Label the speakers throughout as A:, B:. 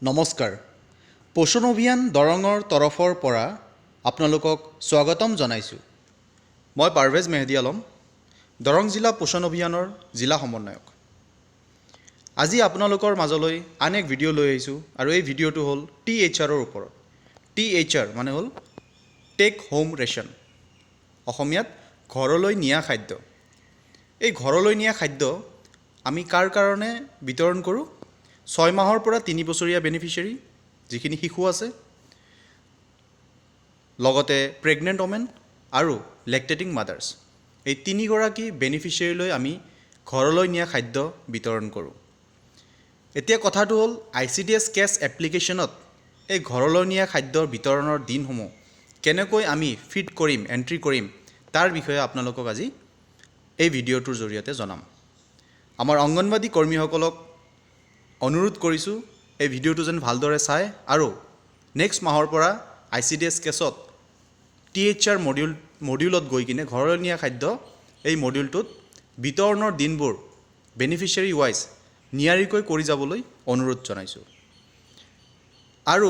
A: নমস্কাৰ, পোষণ অভিযান দৰঙৰ তৰফৰ পৰা আপোনালোকক স্বাগতম জনাইছোঁ। মই পাৰভেজ মেহদি আলম, দৰং জিলা পোষণ অভিযানৰ জিলা সমন্বয়ক। আজি আপোনালোকৰ মাজলৈ আন এক ভিডিঅ' লৈ আহিছোঁ আৰু এই ভিডিঅ'টো হ'ল টি এইচ আৰৰ ওপৰত। টি এইচ আৰ মানে হ'ল টেক হোম ৰেচন, অসমীয়াত ঘৰলৈ নিয়া খাদ্য। এই ঘৰলৈ নিয়া খাদ্য আমি কাৰ কাৰণে বিতৰণ কৰোঁ? 6 মাহৰ পৰা 3 বছৰীয়া বেনিফিচিয়াৰী যিখিনি শিশু আছে, লগতে প্ৰেগনেণ্ট ওমেন আৰু লেকটেটিং মাদাৰ্ছ, এই তিনিগৰাকী বেনিফিচিয়াৰীলৈ আমি ঘৰলৈ নিয়া খাদ্য বিতৰণ কৰোঁ। এতিয়া কথাটো হ'ল, আইচিডিএছ কেছ এপ্লিকেশ্যনত এই ঘৰলৈ নিয়া খাদ্যৰ বিতৰণৰ দিনসমূহ কেনেকৈ আমি ফিড কৰিম, এণ্ট্ৰি কৰিম, তাৰ বিষয়ে আপোনালোকক আজি এই ভিডিঅ'টোৰ জৰিয়তে জনাম। আমাৰ অংগনবাদী কৰ্মীসকলক অনুৰোধ কৰিছোঁ, এই ভিডিঅ'টো যেন ভালদৰে চায় আৰু নেক্সট মাহৰ পৰা আইচিডিএছ কেছত টিএইচআৰ মডিউলত গৈ কিনে ঘৰলৈ নিয়া খাদ্য এই মডিউলটোত বিতৰণৰ দিনবোৰ বেনিফিচিয়াৰী ৱাইজ নিয়াৰিকৈ কৰি যাবলৈ অনুৰোধ জনাইছোঁ। আৰু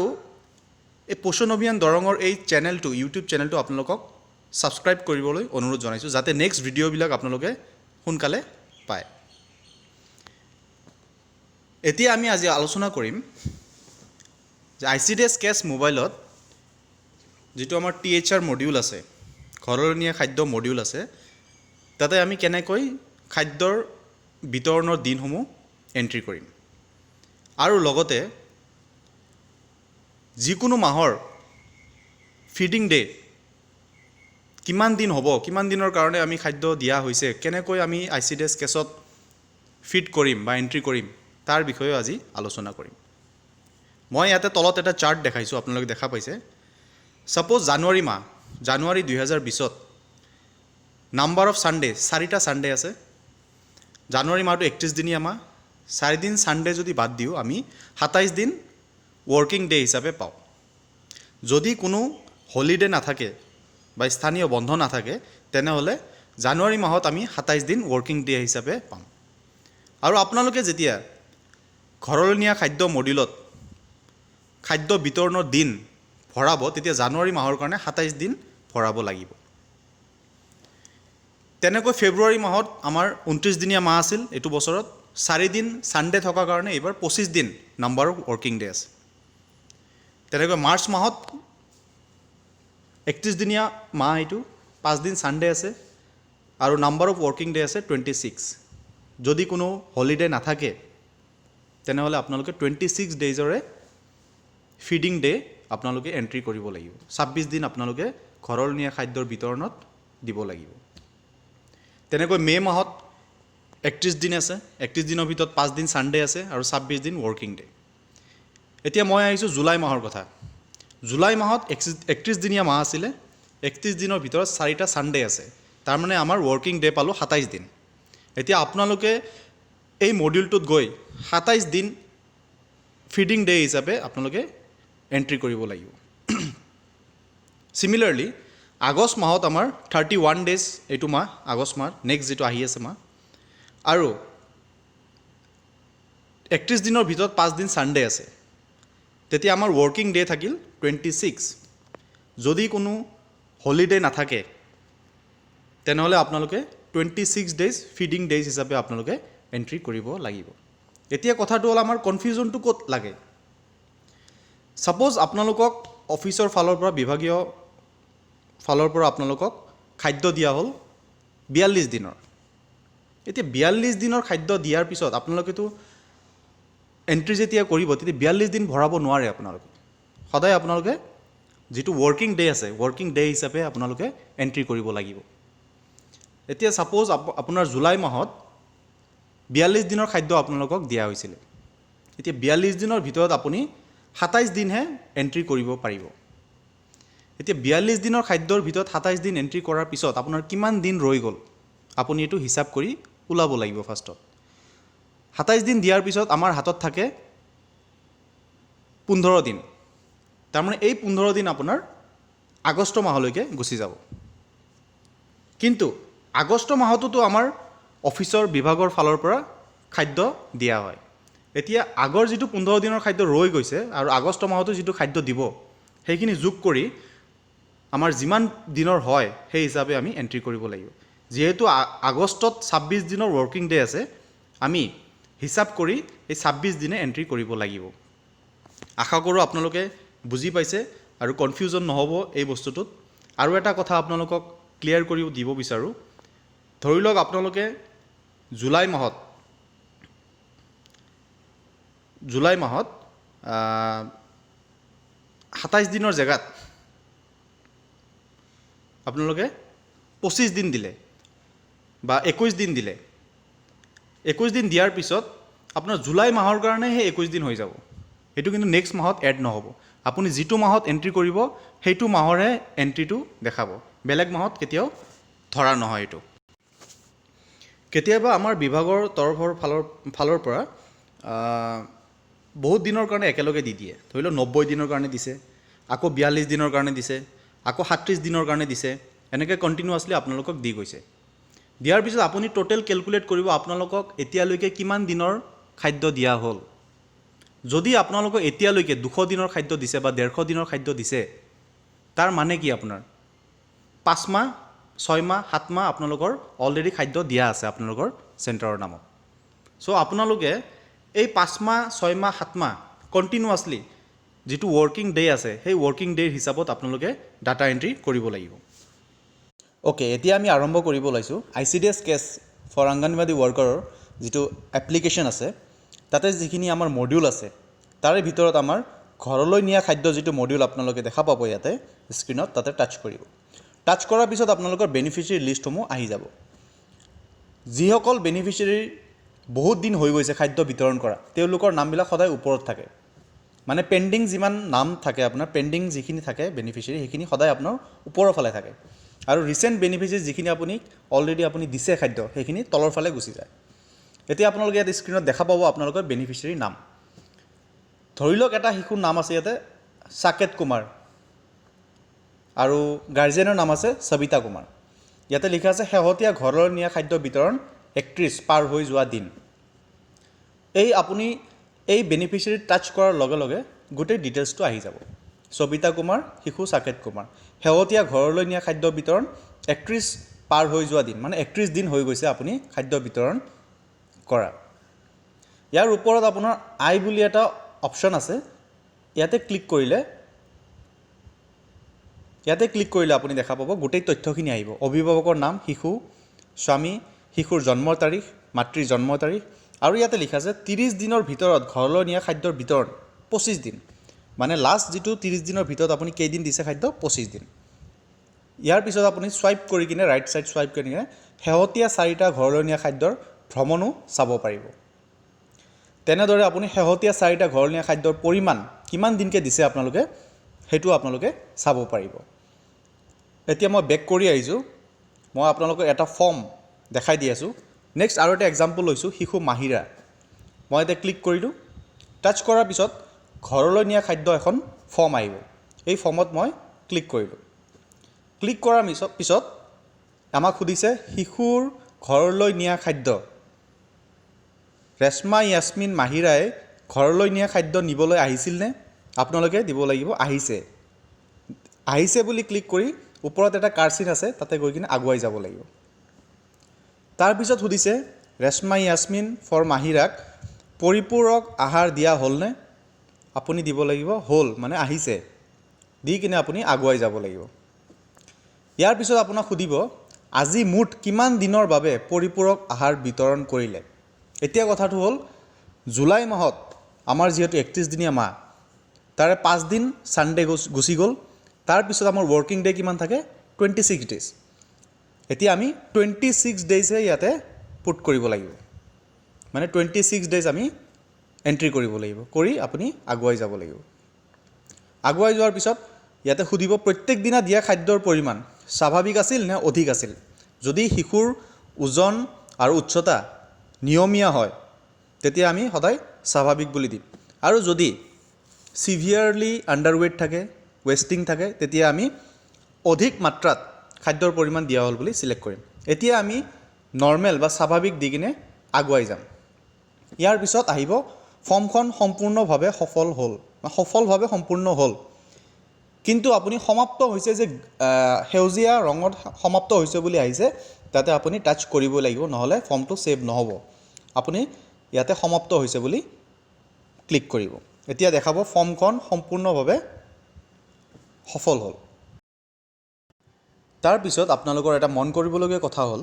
A: এই পোষণ অভিযান দৰঙৰ এই চেনেলটো, ইউটিউব চেনেলটো আপোনালোকক ছাবস্ক্ৰাইব কৰিবলৈ অনুৰোধ জনাইছোঁ, যাতে নেক্সট ভিডিঅ'বিলাক আপোনালোকে সোনকালে পায়। এতিয়া আমি আজি আলোচনা কৰিম যে আইচিডিএছ কেছ মোবাইলত যিটো আমাৰ টিএইচআৰ মডিউল আছে, ঘৰলৈ নিয়া খাদ্য মডিউল আছে, তাতে আমি কেনেকৈ খাদ্যৰ বিতৰণৰ দিনসমূহ এণ্ট্ৰি কৰিম আৰু লগতে যিকোনো মাহৰ ফিডিং ডে কিমান দিন হ'ব, কিমান দিনৰ কাৰণে আমি খাদ্য দিয়া হৈছে, কেনেকৈ আমি আইচিডিএছ কেছত ফিড কৰিম বা এণ্ট্ৰি কৰিম, তাৰ বিষয়েও আজি আলোচনা কৰিম। মই ইয়াতে তলত এটা চাৰ্ট দেখাইছোঁ, আপোনালোকে দেখা পাইছে। ছাপ'জ জানুৱাৰী মাহ, জানুৱাৰী 2020ত নাম্বাৰ অফ ছানডে চাৰিটা ছানডে আছে। জানুৱাৰী মাহটো 31 দিনীয়া মাহ। 4 দিন ছানডে যদি বাদ দিওঁ, আমি 27 দিন ৱৰ্কিং ডে হিচাপে পাওঁ। যদি কোনো হলিডে নাথাকে বা স্থানীয় বন্ধ নাথাকে, তেনেহ'লে জানুৱাৰী মাহত আমি 27 দিন ৱৰ্কিং ডে হিচাপে পাম। আৰু আপোনালোকে যেতিয়া ঘৰলৈ নিয়া খাদ্য মডিউলত খাদ্য বিতৰণৰ দিন ভৰাব, তেতিয়া জানুৱাৰী মাহৰ কাৰণে 27 দিন ভৰাব লাগিব। তেনেকৈ ফেব্ৰুৱাৰী মাহত আমাৰ 29 দিনীয়া মাহ আছিল। এইটো বছৰত 4 দিন ছানডে থকাৰ কাৰণে এইবাৰ 25 দিন নাম্বাৰ অফ ৱৰ্কিং ডে আছে। তেনেকৈ মাৰ্চ মাহত 31 দিনীয়া মাহ এইটো, 5 দিন ছানডে আছে আৰু নাম্বাৰ অফ ৱৰ্কিং ডে আছে 26। যদি কোনো হলিডে নাথাকে, তেনেহ'লে আপোনালোকে 26 ডেইজৰে ফিডিং ডে আপোনালোকে এণ্ট্ৰি কৰিব লাগিব। 26 দিন আপোনালোকে ঘৰলৈ নিয়া খাদ্যৰ বিতৰণত দিব লাগিব। তেনেকৈ মে' মাহত 31 দিন আছে। 31 দিনৰ ভিতৰত 5 দিন ছানডে আছে আৰু 26 দিন ৱৰ্কিং ডে। এতিয়া মই আহিছোঁ জুলাই মাহৰ কথা। জুলাই মাহত 31 দিনীয়া মাহ আছিলে। 31 দিনৰ ভিতৰত চাৰিটা ছানডে আছে, তাৰমানে আমাৰ ৱৰ্কিং ডে পালোঁ 27 দিন। এতিয়া আপোনালোকে এই মডিউলটোত গৈ 27 দিন ফিডিং ডে হিচাপে আপোনালোকে এণ্ট্ৰি কৰিব লাগিব। চিমিলাৰলি আগষ্ট মাহত আমাৰ 31 ডেইজ এইটো মাহ, আগষ্ট মাহ, নেক্সট যিটো আহি আছে মাহ, আৰু 31 দিনৰ ভিতৰত 5 দিন ছানডে আছে। তেতিয়া আমাৰ ৱৰ্কিং ডে থাকিল 26। যদি কোনো হলিডে নাথাকে, তেনেহ'লে আপোনালোকে 26 ডেইজ ফিডিং ডেইজ হিচাপে আপোনালোকে এণ্ট্ৰি কৰিব লাগিব। এতিয়া কথাটো হ'ল, আমাৰ কনফিউজনটো ক'ত লাগে? ছাপ'জ আপোনালোকক অফিচৰ ফালৰ পৰা, বিভাগীয় ফালৰ পৰা আপোনালোকক খাদ্য দিয়া হ'ল 42 দিনৰ। এতিয়া 42 দিনৰ খাদ্য দিয়াৰ পিছত আপোনালোকেতো এণ্ট্ৰি যেতিয়া কৰিব, তেতিয়া 42 দিন ভৰাব নোৱাৰে আপোনালোকে। সদায় আপোনালোকে যিটো ৱৰ্কিং ডে আছে, ৱৰ্কিং ডে হিচাপে আপোনালোকে এণ্ট্ৰি কৰিব লাগিব। এতিয়া ছাপ'জ আপোনাৰ জুলাই মাহত 42 দিনৰ খাদ্য আপোনালোকক দিয়া হৈছিলে। এতিয়া 42 দিনৰ ভিতৰত আপুনি 27 দিনহে এণ্ট্ৰি কৰিব পাৰিব। এতিয়া 42 দিনৰ খাদ্যৰ ভিতৰত 27 দিন এণ্ট্ৰি কৰাৰ পিছত আপোনাৰ কিমান দিন ৰৈ গ'ল, আপুনি এইটো হিচাপ কৰি ওলাব লাগিব। ফাৰ্ষ্টত 27 দিন দিয়াৰ পিছত আমাৰ হাতত থাকে 15 দিন। তাৰমানে এই 15 দিন আপোনাৰ আগষ্ট মাহলৈকে গুচি যাব। কিন্তু আগষ্ট মাহটোতো আমাৰ অফিচৰ বিভাগৰ ফালৰ পৰা খাদ্য দিয়া হয়। এতিয়া আগৰ যিটো 15 দিনৰ খাদ্য ৰৈ গৈছে আৰু আগষ্ট মাহতো যিটো খাদ্য দিব, সেইখিনি যোগ কৰি আমাৰ যিমান দিনৰ হয় সেই হিচাপে আমি এণ্ট্ৰি কৰিব লাগিব। যিহেতু আগষ্টত 26 দিনৰ ৱৰ্কিং ডে আছে, আমি হিচাপ কৰি এই 26 দিনে এণ্ট্ৰি কৰিব লাগিব। আশা কৰোঁ আপোনালোকে বুজি পাইছে আৰু কনফিউজন নহ'ব এই বস্তুটোত। আৰু এটা কথা আপোনালোকক ক্লিয়াৰ কৰি দিব বিচাৰোঁ। ধৰি লওক আপোনালোকে জুলাই মাহত 27 দিনৰ জেগাত আপোনালোকে 25 দিন দিলে বা 21 দিন দিলে। 21 দিন দিয়াৰ পিছত আপোনাৰ জুলাই মাহৰ কাৰণে সেই 21 দিন হৈ যাব। সেইটো কিন্তু নেক্সট মাহত এড নহ'ব। আপুনি যিটো মাহত এণ্ট্ৰি কৰিব, সেইটো মাহৰহে এণ্ট্ৰিটো দেখাব। বেলেগ মাহত কেতিয়াও ধৰা নহয় এইটো। কেতিয়াবা আমাৰ বিভাগৰ তৰফৰ ফালৰ পৰা বহুত দিনৰ কাৰণে একেলগে দি দিয়ে। ধৰি লওক 90 দিনৰ কাৰণে দিছে, আকৌ 42 দিনৰ কাৰণে দিছে, আকৌ 37 দিনৰ কাৰণে দিছে। এনেকৈ কণ্টিনিউৱাছলি আপোনালোকক দি গৈছে। দিয়াৰ পিছত আপুনি টোটেল কেলকুলেট কৰিব, আপোনালোকক এতিয়ালৈকে কিমান দিনৰ খাদ্য দিয়া হ'ল। যদি আপোনালোকক এতিয়ালৈকে 200 দিনৰ খাদ্য দিছে বা 150 দিনৰ খাদ্য দিছে, তাৰ মানে কি? আপোনাৰ 5 মাহ, 6 মাহ, 7 মাহ আপোনালোকৰ অলৰেডি খাদ্য দিয়া আছে আপোনালোকৰ চেণ্টাৰৰ নামত। চ' আপোনালোকে এই 5 মাহ, 6 মাহ, 7 মাহ কণ্টিনিউৱাছলি যিটো ৱৰ্কিং ডে আছে, সেই ৱৰ্কিং ডে'ৰ হিচাপত আপোনালোকে ডাটা এণ্ট্ৰি কৰিব লাগিব। অ'কে, এতিয়া আমি আৰম্ভ কৰিব ওলাইছোঁ আইচিডিএছ কেছ ফৰ অংগনবাদী ৱৰ্কাৰৰ যিটো এপ্লিকেশ্যন আছে, তাতে যিখিনি আমাৰ মডিউল আছে, তাৰে ভিতৰত আমাৰ ঘৰলৈ নিয়া খাদ্য যিটো মডিউল আপোনালোকে দেখা পাব ইয়াতে স্ক্ৰীণত, তাতে টাচ কৰিব। টাচ কৰাৰ পিছত আপোনালোকৰ বেনিফিচিয়েৰী লিষ্টসমূহ আহি যাব। যিসকল বেনিফিচিয়েৰী বহুত দিন হৈ গৈছে খাদ্য বিতৰণ কৰা, তেওঁলোকৰ নামবিলাক সদায় ওপৰত থাকে। মানে পেণ্ডিং যিমান নাম থাকে আপোনাৰ, পেণ্ডিং যিখিনি থাকে বেনিফিচিয়েৰী, সেইখিনি সদায় আপোনাৰ ওপৰৰ ফালে থাকে আৰু ৰিচেণ্ট বেনিফিচিয়েৰী যিখিনি আপুনি অলৰেডি আপুনি দিছে খাদ্য, সেইখিনি তলৰ ফালে গুচি যায়। এতিয়া আপোনালোকে ইয়াত স্ক্ৰীণত দেখা পাব আপোনালোকৰ বেনিফিচিয়েৰীৰ নাম। ধৰি লওক এটা শিশুৰ নাম আছে ইয়াতে সাকেত কুমাৰ আৰু গাৰ্জেনৰ নাম আছে সবিতা কুমাৰ। ইয়াতে লিখা আছে শেহতীয়া ঘৰলৈ নিয়া খাদ্য বিতৰণ 31 পাৰ হৈ যোৱা দিন। এই আপুনি এই বেনিফিচিয়েৰী টাচ কৰাৰ লগে লগে গোটেই ডিটেইলছটো আহি যাব। সবিতা কুমাৰ, শিশু সাকেত কুমাৰ, শেহতীয়া ঘৰলৈ নিয়া খাদ্য বিতৰণ 31 পাৰ হৈ যোৱা দিন, মানে 31 দিন হৈ গৈছে আপুনি খাদ্য বিতৰণ কৰা। ইয়াৰ ওপৰত আপোনাৰ আই বুলি এটা অপশ্যন আছে। ইয়াতে ক্লিক কৰিলে আপুনি দেখা পাব গোটেই তথ্যখিনি আহিব। অভিভাৱকৰ নাম, শিশু, স্বামী, শিশুৰ জন্মৰ তাৰিখ, মাতৃৰ জন্মৰ তাৰিখ আৰু ইয়াতে লিখা আছে 30 দিনৰ ভিতৰত ঘৰলৈ নিয়া খাদ্যৰ বিতৰণ 25 দিন। মানে লাষ্ট যিটো 30 দিনৰ ভিতৰত আপুনি কেইদিন দিছে খাদ্য? 25 দিন। ইয়াৰ পিছত আপুনি ছুৱাইপ কৰি কিনে, ৰাইট ছাইড ছুৱাইপ কৰি কিনে শেহতীয়া চাৰিটা ঘৰলৈ নিয়া খাদ্যৰ ভ্ৰমণো চাব পাৰিব। তেনেদৰে আপুনি শেহতীয়া চাৰিটা ঘৰলৈ নিয়া খাদ্যৰ পৰিমাণ কিমান দিনকৈ দিছে আপোনালোকে, সেইটো আপোনালোকে চাব পাৰিব। এতিয়া মই বেক কৰি আহিছোঁ। মই আপোনালোকক এটা ফৰ্ম দেখাই দি আছোঁ। নেক্সট আৰু এটা এক্সাম্পল লৈছোঁ, শিশু মাহিৰা। মই এতিয়া ক্লিক কৰিলোঁ। টাচ কৰাৰ পিছত ঘৰলৈ নিয়া খাদ্য এখন ফৰ্ম আহিব। এই ফৰ্মত মই ক্লিক কৰিলোঁ। ক্লিক কৰাৰ পিছত আমাক সুধিছে শিশুৰ ঘৰলৈ নিয়া খাদ্য, ৰেশমা য়াছমিন মাহিৰাই ঘৰলৈ নিয়া খাদ্য নিবলৈ আহিছিলনে? আপোনালোকে দিব লাগিব আহিছে। আহিছে বুলি ক্লিক কৰি ওপৰত এটা কাৰ চিন আছে, তাতে গৈ কিনে আগুৱাই যাব লাগিব। তাৰপিছত সুধিছে ৰেশমা য়াছমিন ফৰ মাহিৰাক পৰিপূৰক আহাৰ দিয়া হ'লনে? আপুনি দিব লাগিব হ'ল, মানে আহিছে দি কিনে আপুনি আগুৱাই যাব লাগিব। ইয়াৰ পিছত আপোনাক সুধিব আজি মুঠ কিমান দিনৰ বাবে পৰিপূৰক আহাৰ বিতৰণ কৰিলে? এতিয়া কথাটো হ'ল, জুলাই মাহত আমাৰ যিহেতু 31 দিনীয়া মাহ, তাৰে 5 দিন ছানডে গুচি গ'ল। তাৰপিছত আমাৰ ৱৰ্কিং ডে কিমান থাকে? 26 ডেইজ। এতিয়া আমি 26 ডেইজহে ইয়াতে পুট কৰিব লাগিব। মানে 26 ডেইজ আমি এণ্ট্ৰি কৰিব লাগিব। কৰি আপুনি আগুৱাই যাব লাগিব। আগুৱাই যোৱাৰ পিছত ইয়াতে সুধিব প্ৰত্যেক দিনা দিয়া খাদ্যৰ পৰিমাণ স্বাভাৱিক আছিল নে অধিক আছিল? যদি শিশুৰ ওজন আৰু উচ্চতা নিয়মীয়া হয়, তেতিয়া আমি সদায় স্বাভাৱিক বুলি দিম আৰু যদি চিভিয়াৰলি আণ্ডাৰৱেইট থাকে, ৱেষ্টিং থাকে, তেতিয়া আমি অধিক মাত্ৰাত খাদ্যৰ পৰিমাণ দিয়া হ'ল বুলি চিলেক্ট কৰিম। এতিয়া আমি নৰ্মেল বা স্বাভাৱিক দি কিনে আগুৱাই যাম। ইয়াৰ পিছত আহিব ফৰ্মখন সম্পূৰ্ণভাৱে সফল হ'ল বা সফলভাৱে সম্পূৰ্ণ হ'ল। কিন্তু আপুনি সমাপ্ত হৈছে যে সেউজীয়া ৰঙত সমাপ্ত হৈছে বুলি আহিছে, তাতে আপুনি টাচ কৰিবই লাগিব, নহ'লে ফৰ্মটো ছেভ নহ'ব। আপুনি ইয়াতে সমাপ্ত হৈছে বুলি ক্লিক কৰিব। এতিয়া দেখাব ফৰ্মখন সম্পূৰ্ণভাৱে সফল হ'ল। তাৰপিছত আপোনালোকৰ এটা মন কৰিবলগীয়া কথা হ'ল,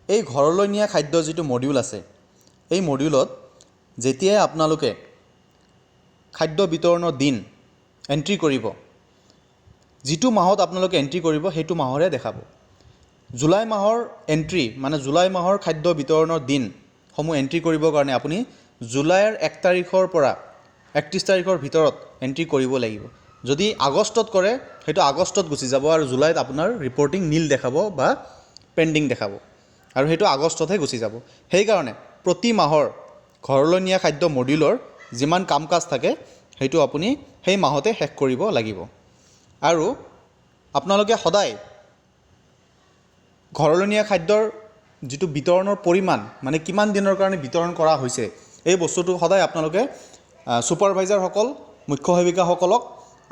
A: এই ঘৰলৈ নিয়া খাদ্য যিটো মডিউল আছে, এই মডিউলত যেতিয়াই আপোনালোকে খাদ্য বিতৰণৰ দিন এণ্ট্ৰি কৰিব, যিটো মাহত আপোনালোকে এণ্ট্ৰি কৰিব সেইটো মাহৰে দেখাব। জুলাই মাহৰ এণ্ট্ৰি, মানে জুলাই মাহৰ খাদ্য বিতৰণৰ দিনসমূহ এণ্ট্ৰি কৰিবৰ কাৰণে আপুনি জুলাইৰ 1 তাৰিখৰ পৰা 31 তাৰিখৰ ভিতৰত এণ্ট্ৰি কৰিব লাগিব। যদি আগষ্টত কৰে, সেইটো আগষ্টত গুচি যাব আৰু জুলাইত আপোনাৰ ৰিপৰ্টিং নীল দেখাব বা পেণ্ডিং দেখাব আৰু সেইটো আগষ্টতহে গুচি যাব। সেইকাৰণে প্ৰতি মাহৰ ঘৰলৈ নিয়া খাদ্য মডিউলৰ যিমান কাম কাজ থাকে, সেইটো আপুনি সেই মাহতে শেষ কৰিব লাগিব। আৰু আপোনালোকে সদায় ঘৰলৈ নিয়া খাদ্যৰ যিটো বিতৰণৰ পৰিমাণ, মানে কিমান দিনৰ কাৰণে বিতৰণ কৰা হৈছে, এই বস্তুটো সদায় আপোনালোকে ছুপাৰভাইজাৰসকল, মুখ্য সেৱিকাসকলক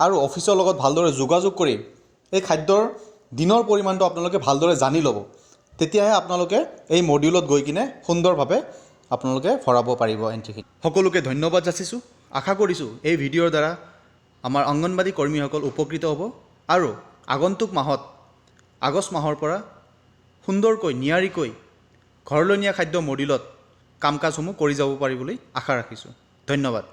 A: আৰু অফিচৰ লগত ভালদৰে যোগাযোগ কৰি এই খাদ্যৰ দিনৰ পৰিমাণটো আপোনালোকে ভালদৰে জানি ল'ব। তেতিয়াহে আপোনালোকে এই মডিউলত গৈ কিনে সুন্দৰভাৱে আপোনালোকে ভৰাব পাৰিব এণ্ট্ৰিখিনি। সকলোকে ধন্যবাদ যাচিছোঁ। আশা কৰিছোঁ এই ভিডিঅ'ৰ দ্বাৰা আমাৰ অংগনবাড়ী কৰ্মীসকল উপকৃত হ'ব আৰু আগন্তুক মাহত আগষ্ট মাহৰ পৰা সুন্দৰকৈ নিয়াৰিকৈ ঘৰলৈ নিয়া খাদ্য মডিউলত কাম কাজসমূহ কৰি যাব পাৰিবলৈ আশা ৰাখিছোঁ। ধন্যবাদ।